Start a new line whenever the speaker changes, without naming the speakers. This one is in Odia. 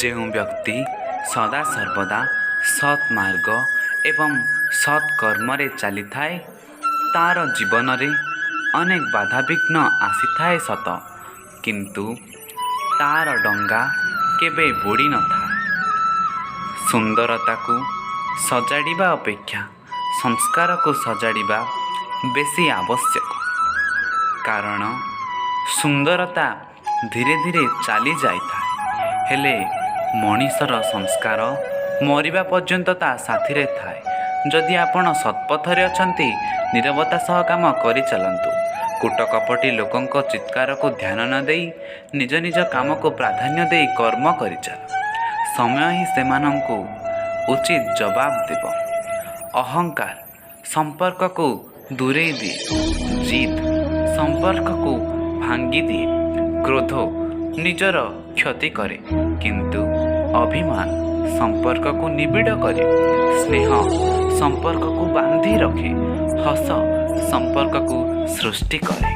ଯେଉଁ ବ୍ୟକ୍ତି ସଦାସର୍ବଦା ସତ୍ ମାର୍ଗ ଏବଂ ସତ୍ କର୍ମରେ ଚାଲିଥାଏ, ତା'ର ଜୀବନରେ ଅନେକ ବାଧାବିଘ୍ନ ଆସିଥାଏ ସତ, କିନ୍ତୁ ତା'ର ଡଙ୍ଗା କେବେ ବୁଡ଼ି ନଥାଏ। ସୁନ୍ଦରତାକୁ ସଜାଡ଼ିବା ଅପେକ୍ଷା ସଂସ୍କାରକୁ ସଜାଡ଼ିବା ବେଶୀ ଆବଶ୍ୟକ, କାରଣ ସୁନ୍ଦରତା ଧୀରେ ଧୀରେ ଚାଲି ଯାଇଥାଏ, ହେଲେ ମଣିଷର ସଂସ୍କାର ମରିବା ପର୍ଯ୍ୟନ୍ତ ତା ସାଥିରେ ଥାଏ। ଯଦି ଆପଣ ସତ୍ପଥରେ ଅଛନ୍ତି, ନିରବତା ସହ କାମ କରିଚାଲନ୍ତୁ। କୂଟକପଟି ଲୋକଙ୍କ ଚିତ୍କାରକୁ ଧ୍ୟାନ ନ ଦେଇ ନିଜ ନିଜ କାମକୁ ପ୍ରାଧାନ୍ୟ ଦେଇ କର୍ମ କରିଚାଲ। ସମୟ ହିଁ ସେମାନଙ୍କୁ ଉଚିତ ଜବାବ ଦେବ। ଅହଙ୍କାର ସମ୍ପର୍କକୁ ଦୂରେଇ ଦିଏ, ଜିଦ୍ ସମ୍ପର୍କକୁ ଭାଙ୍ଗିଦିଏ, କ୍ରୋଧ ନିଜର କ୍ଷତି କରେ, କିନ୍ତୁ ଅଭିମାନ ସମ୍ପର୍କକୁ ନିବିଡ଼ କରେ। ସ୍ନେହ ସମ୍ପର୍କକୁ ବାନ୍ଧି ରଖେ, ହସ ସମ୍ପର୍କକୁ ସୃଷ୍ଟି କରେ।